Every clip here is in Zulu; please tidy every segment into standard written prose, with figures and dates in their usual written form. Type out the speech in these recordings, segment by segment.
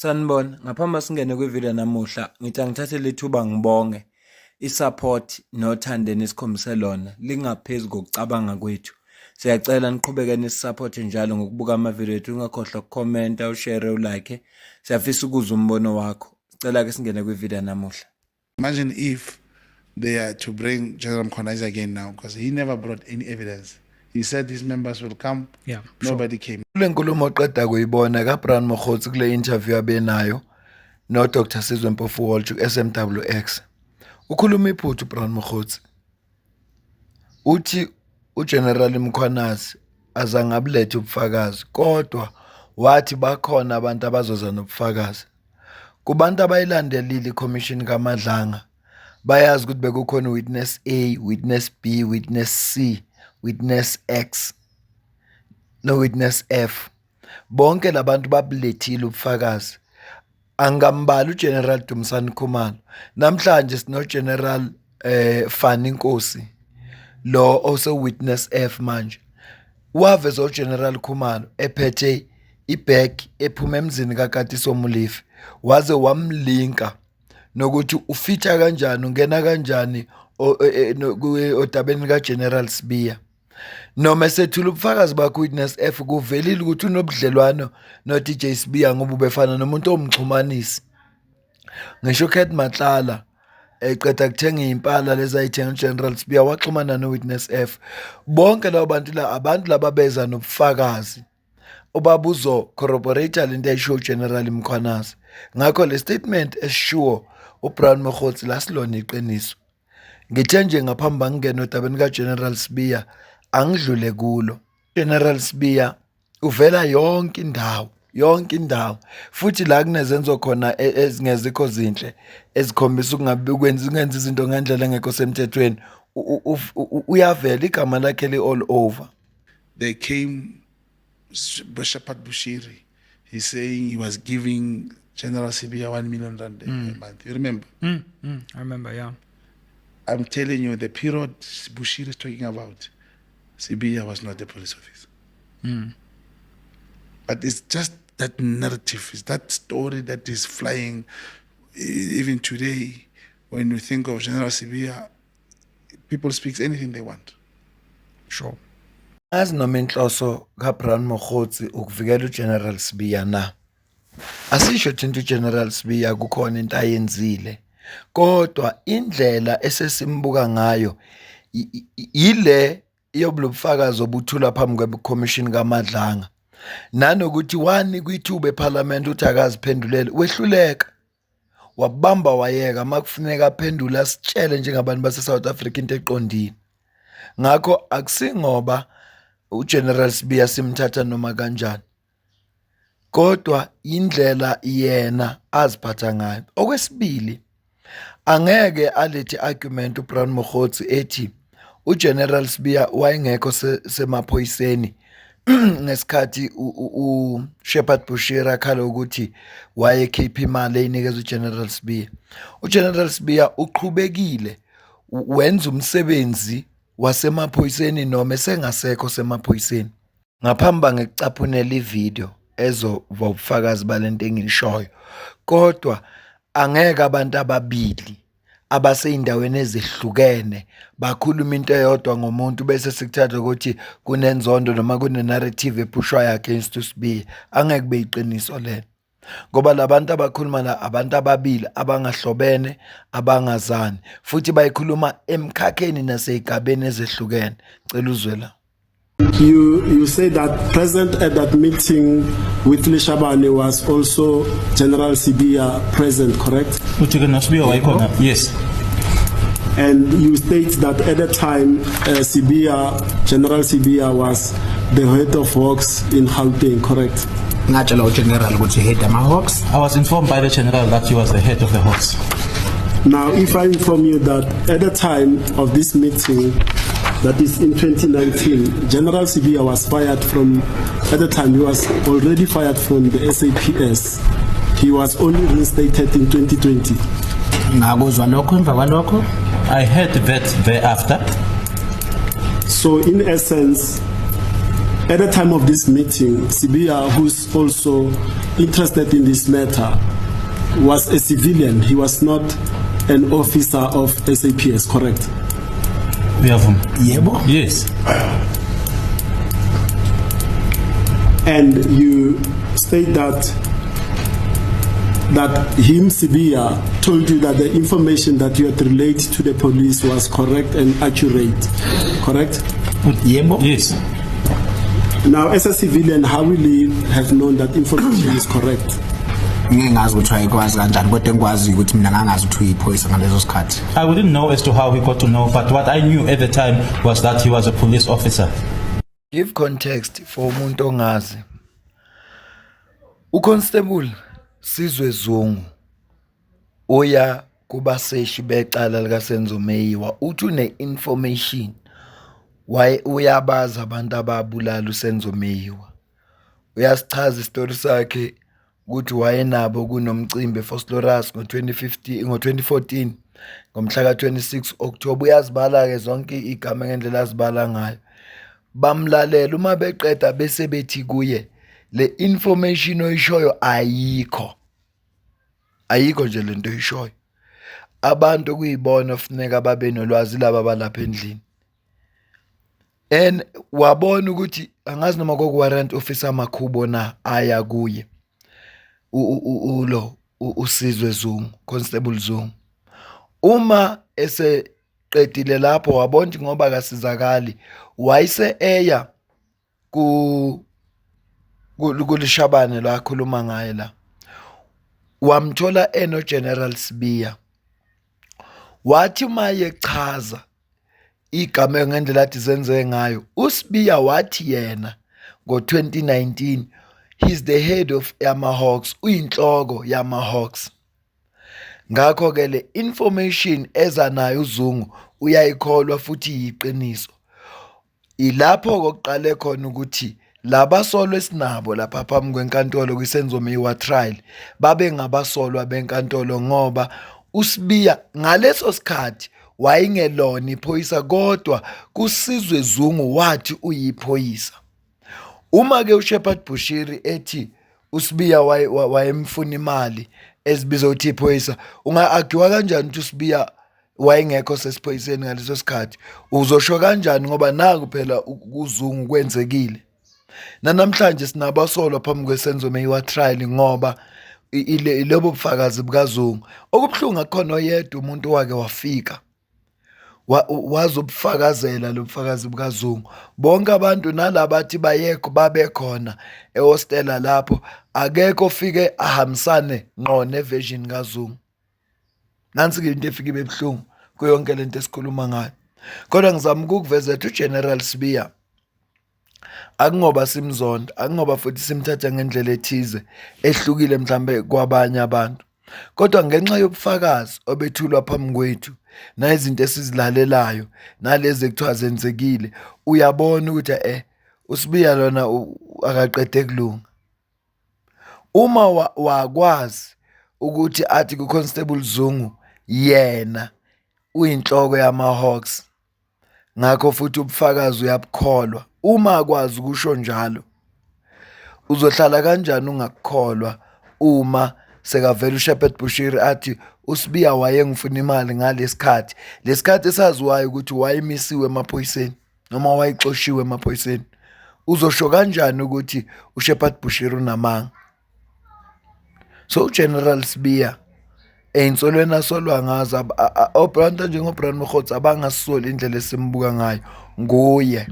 Sanibona, ngaphambi singene kwivideo namuhla, ngithi angithathe lethuba ngibonge i-support nothando enisikhombise lona lingaphezu kokucabanga kwethu. Siyacela niqhubeke nisisupport njalo ngokubuka amavideo ethu, ungakhohlwa ukukhomenta, ushare, ulike. Siyafisa ukuzwa umbono wakho. Sicela ke singene kwivideo namuhla. Imagine if they are to bring General Mkhwanazi again now, because he never brought any evidence. He said his members will come. Nobody came. Kule nkulumo oqeda kuyibona kaBrown Mogotsi kule interview abenayo no Dr Sizwe Mpofu Walsh ku SMWX. Ukhuluma iphuthu uBrown Mogotsi. Uthi uGeneral Mkhwanazi azange abulethe ubufakazi kodwa wathi bakhona abantu abazoza nobufakazi. Kubantu abayilandelile ikhomishini kaMadlanga bayazi ukuthi bekukhona witness A, witness B, witness C, witness X no witness F. Bonke labantu babulethile ubufakazi. Angambali uGeneral Dumisani Khumalo. Namhlanje sino General Fani Nkosi lo ose witness F manje. Waveza uGeneral Khumalo ephethe ibag ephuma emzini kaKatiso Molefe waze wamlinka nokuthi ufitha kanjani, ungena kanjani odabeni kaGeneral Sibiya. Noma esethula ubufakazi bakhe witness F, kuvelile ukuthi unobudlelwano no-DJ Sibiya ngoba ubefana nomuntu owumxhumanisi. Ngisho uCat Matlala eqeda kuthenga iy'mpala lezi ayithenga uGeneral Sibiya waxhumana no-witness F. Bonke labo bantu la, abantu laba beza nobufakazi obaba uzo-corroborate lento ayishiwo uGeneral Mkhwanazi. Ngakho le statement esishiwo uBrown Mogotsi la silona iqiniso. Ngithe nje ngaphambi bangene odabeni kaGeneral Sibiya angidlule kulo. General Sibiya uvela yonke indawo, yonke indawo, futhi la kunezenzo khona ezingezikho zinhle ezikhombisa ukungabi ukwenza ungenza izinto ngendlela engekho semthethweni, uyavela igama lakhe li all over. They came, Shepherd Bushiri, he's saying he was giving General Sibiya R1 million a month. You remember? I remember, yeah. I'm telling you, the period Bushiri is talking about, Sibiya was not a police officer. But it's just that narrative, it's that story that is flying. Even today, when you think of General Sibiya, people speak anything they want. Azi noma inhloso kaBrown Mogotsi ukuvikela uGeneral Sibiya na. Asisho thina uGeneral Sibiya kukhona into ayenzile, kodwa indlela esesimbuka ngayo ile yobulobufakazi obuthula phambi kwekhomishini kaMadlanga, nanokuthi wanikwa ithuba eParliament ukuthi akaziphendulele, wehluleka, wabamba wayeka. Makufuneka aphendule, asitshele njengabantu base-South Africa into eqondile. Ngakho akusingoba uGeneral Sibiya simthatha noma kanjani, kodwa indlela yena aziphatha ngayo. Okwesibili, angeke alethe argument uBrown Mogotsi ethi uGeneral Sibiya wayengekho semaphoyiseni ngesikhathi uShepherd Bushiri akhala ukuthi wayekhipha imali eyinikeza uGeneral Sibiya. UGeneral Sibiya uqhubekile wenza umsebenzi wasemaphoyiseni noma esengasekho semaphoyiseni. Ngaphambi ngikucaphunela ivideo ezoba ubufakazi balento engiyishoyo, kodwa angeke abantu ababili abaseyindaweni ezihlukene bakhuluma into eyodwa ngomuntu bese sikuthatha ukuthi kunenzondo noma kune-narrative ephushwayo against uSibiya. Angeke kube yiqiniso lelo, ngoba labantu abakhuluma la abantu ababili abangahlobene, abangazani, futhi bayikhuluma emkhakheni nasey'gabeni ezehlukene. Cela uzwe la. You say that present at that meeting with Leshabane was also General Sibiya present, correct? Uthi ke noSibiya wayekhona? Yes. And you state that at the time, Sibiya, General Sibiya was the head of Hawks in Gauteng, correct? Ngatshela uGeneral ukuthi head ama-Hawks. I was informed by the general that he was the head of the Hawks. Now, if I inform you that at the time of this meeting, that is in 2019, General Sibiya was fired from, at the time he was already fired from the SAPS. He was only reinstated in 2020. Ngakuzwa lokho emva kwalokho. I heard that thereafter. So in essence, At the time of this meeting, Sibiya, who's also interested in this matter, was a civilian. He was not an officer of SAPS, correct? Uyavuma? Yebo. Yes. And you state that him, Sibiya, told you that the information that you had relayed to the police was correct and accurate, correct? Yebo. Yes. Now, as a civilian, how will he have known that information is correct? Ngeke ngazi ukuthi wayekwazi kanjani, kodwa engikwaziyo ukuthi mina ngangazi ukuthi uyiphoyisa ngaleso sikhathi. I wouldn't know as to how he got to know, but what I knew at the time was that he was a police officer. Give context for umuntu ongazi. UConstable Sizwe Zungu oya kubaseshi becala likaSenzo Meyiwa uthi une-information, waye uyabazi abantu ababulala uSenzo Meyiwa. Uyasichaza isitori sakhe ukuthi wayenabo kunomcimbi eVosloorus ngo-2015, ngo-2014, ngomhla ka-26 October. Uyazibala-ke zonke igama ngendlela azibala ngayo. Bamlalela, uma beqeda bese bethi kuye, le information oyishoyo ayikho, ayikho nje lento oyishoyo. Abantu okuyibona funeka babe nolwazi laba balapha endlini. And wabona ukuthi angazi noma kwaku-Warrant Officer Makhubo na aya kuye ulo uSizwe Zungu, Constable Zungu. Uma eseqedile lapho, wabona ukuthi ngoba akasizakali, wayese eya ku kulishabane lo akhuluma ngaye la, wamthola eno General Sibiya. Wathi maye chaza igama ngendlela athi zenze ngayo, uSibiya wathi yena ngo-2019 he's the head of yama-Hawks, uyinhloko yama-Hawks. Ngakho-ke le information eza nayo uZungu uyayikholwa futhi iyiqiniso. Ilapho kokuqale khona ukuthi labasolwa esinabo lapha phambi kwenkantolo kwiSenzo Meyiwa trial babe ngabasolwa benkantolo, ngoba uSibiya ngaleso sikhathi wayengelona iphoyisa, kodwa kuSizwe Zungu wathi uyiphoyisa. Uma ke uShepherd Bushiri ethi uSibiya wayemfuna imali ezibiza ukuthi iphoyisa, unga-argue kanjani ukuthi uSibiya wayengekho sesiphoyiseni ngaleso sikhathi? Uzosho kanjani ngoba naku phela uZungu kwenzekile? Nanamhlanje sinabasolwa phambi kweSenzo Meyiwa trial ngoba ilobo bufakazi bukaZungu. Okubuhlungu, akukhona oyedwa umuntu owake wafika wazobufakazela lo bufakazi bukaZungu. Bonke abantu nalabathi bayekho babekhona ehostela lapho, akekho ofike ahambisane ngqo neversion kaZungu. Nansi-ke into efike ibe buhlungu kuyo yonke lento esikhuluma ngayo. Kodwa ngizama ukukuvezela ukuthi uGeneral Sibiya, akungoba simzonda, akungoba futhi simthatha ngendlela ethize ehlukile mhlambe kwabanye abantu, kodwa ngenxa yobufakazi obethulwa phambi kwethu nezinto esizilalelayo nalezi ekuthiwa zenzekile, uyabona ukuthi uSibiya lona akaqede kulunga. Uma wakwazi ukuthi athi ku-Constable Zungu yena uyinhloko yama-Hawks, ngakho futhi ubufakazi uyabukholwa, uma akwazi ukusho njalo, uzohlala kanjani ungakukholwa uma sekavela uShepherd Bushiri athi uSibiya wayengifuna imali ngalesikhathi, lesikhathi esaziwayo ukuthi wayemisiwe emaphoyiseni noma wayexoshiwe emaphoyiseni? Uzosho kanjani ukuthi uShepherd Bushiri unamanga? So uGeneral Sibiya, ey'nsolweni asolwa ngazo, abantu njengoBrown Mogotsi abangasoli indlela esimbuka ngayo, nguye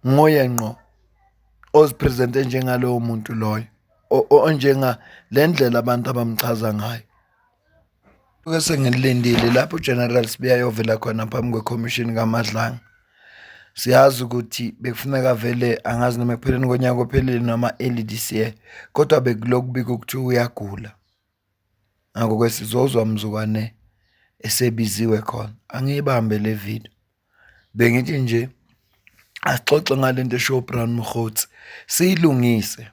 nguye ngqo ozipresente njengalowo muntu loyo onjenga le ndlela abantu abamchaza ngayo. Ke sengilindile lapho uGeneral Sibiya yovela khona phambi kwekhomishini kaMadlanga. Siyazi ukuthi bekufuneka vele, angazi noma ekupheleni konyaka ophelile noma early this year, kodwa bekuloku kubikwa ukuthi uyagula. Ngakho-ke sizozwa mzukwane esebiziwe khona. Angiyibambe le video. Bengithi nje asixoxe ngalento eshiwo uBrown Mogotsi, siyilungise,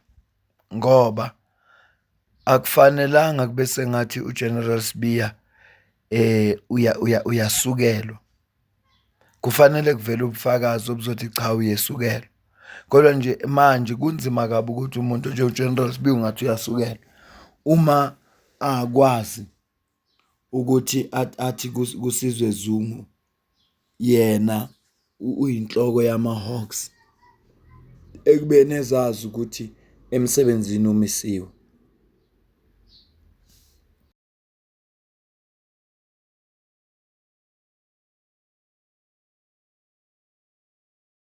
ngoba akufanelanga kube sengathi uGeneral Sibiya uya uya uyasukelwa. Kufanele kuvele ubufakazi obuzothi cha, uyesukelwa. Kodwa nje manje kunzima kabi ukuthi umuntu nje uGeneral Sibiya ungathi uyasukela uma akwazi ukuthi athi kuSizwe Zungu yena uyinhloko yama-Hawks ekubeni ezazi ukuthi emsebenzini umisiwe.